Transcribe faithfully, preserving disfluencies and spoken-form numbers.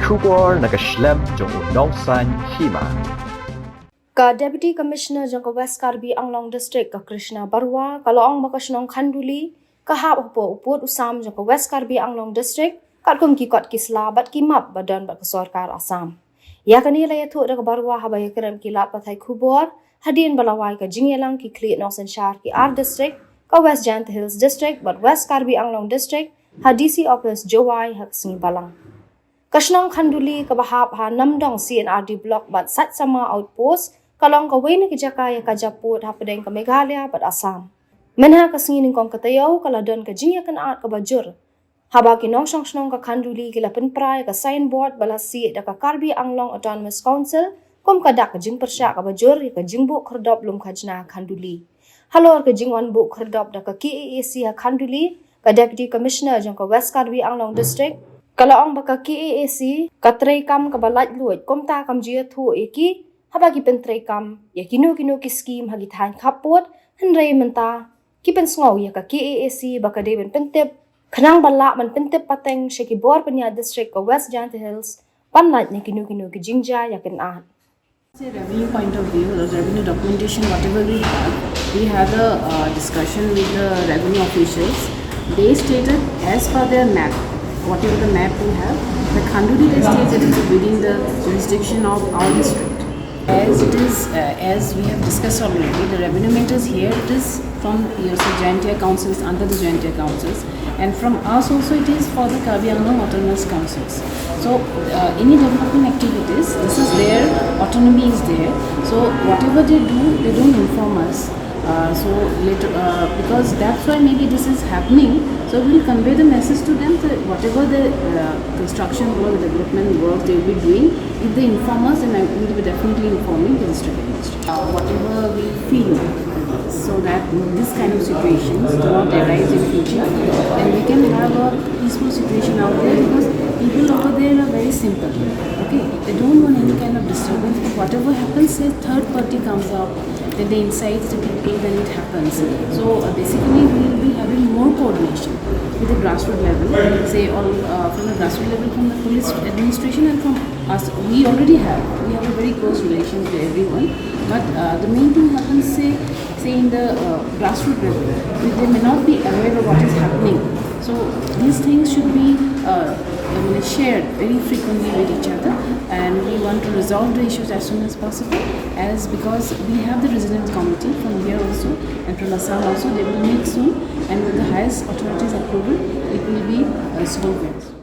Khubor na ka shlem jong u Nongsaiñ Hima. Ka Deputy Commissioner jong ka West Karbi Anglong District, ka Krishna Barua, ka la ong ba ka shnong Khanduli ka hap hapoh u pud u sam jong ka West Karbi Anglong District, katkum ki kot ki sla bad ki map ba don bad ka sorkar Assam. Ïa kane la ïathuh da ka Barua haba ïakren ki lad pathai khubor hadien ba la wai ka jingïalang ki khlieh nongsynshar ki ar district, ka West Jaintia Hills District bad West Karbi Anglong District, ha D C Office Jowai ha ka sngi Balang. Ka shnong Khanduli kaba hap ha Namdong C and R D Block bad Saitsama Outpost, ka long kawei na ki jaka ïa ka japud hapdeng ka Meghalaya bad Assam. Mynha ka sngi nyngkong ka taïew ka la don ka jingïakynad kaba jur, haba ki nongshong shnong ka Khanduli ki la pynpra ïa ka signboard ba la sieh da ka Karbi Anglong Autonomous Council kum ka dak ka jingpyrshah kaba jur ïa ka jingbuh khyrdop lum khajna ha Khanduli. Halor ka jingwan buh khyrdop da ka K A A C ha Khanduli, ka Deputy Commissioner jong ka West Karbi Anglong District ka la ong ba ka K A A C ka treikam kaba laitluid, kumta kam ju ïathuh ïa ki haba ki pyntreikam ïa kino kino ki skim ha ki thaiñ khappud, hynrei mynta ki pynsngew ïa ka K A A C ba ka dei ban pyntip, khnang ba lah ban pyntip pateng sha ki bor pynïaid district ka West Jaintia Hills ban lait na kino kino ki jingjia ïakynad. Say revenue point of view, the revenue documentation, whatever we have, we had a uh, discussion with the revenue officials. They stated as per their map, whatever the map we have, the Khanduli district is within the jurisdiction of our district. As it is, uh, as we have discussed already, the revenue matters here, it is from, you know, so Jaintia councils, under the Jaintia councils, and from us also it is for the Karbi Anglong Autonomous Councils. So uh, any development activities, this is their autonomy is there. So whatever they do, they don't inform us. Uh, so later, uh, because that's why maybe this is happening. So we'll convey the message to them that whatever the uh, construction work, development work they will be doing, if they inform us, then I will be definitely informing the district administration. Uh, whatever we feel, so that this kind of situations do not arise in future, and we can have a peaceful situation out there, because people over there are very simple. Okay, they don't want any kind of disturbance. If whatever happens, say third party comes up, then they incite the people, then it happens. So uh, basically, we will be having more coordination with the grassroots level, say all uh, from the grassroots level, from the police administration, and from us. We already have, we have a very close relations with everyone. But uh, the main thing happens, say, say in the uh, grassroots level, they may not be aware of what is happening. So these things should be uh, I mean, shared very frequently with each other, and we want to resolve the issues as soon as possible. As because we have the resident committee from here also and from Assam also, they will meet soon, and with the highest authorities' approval, it will be uh, solved.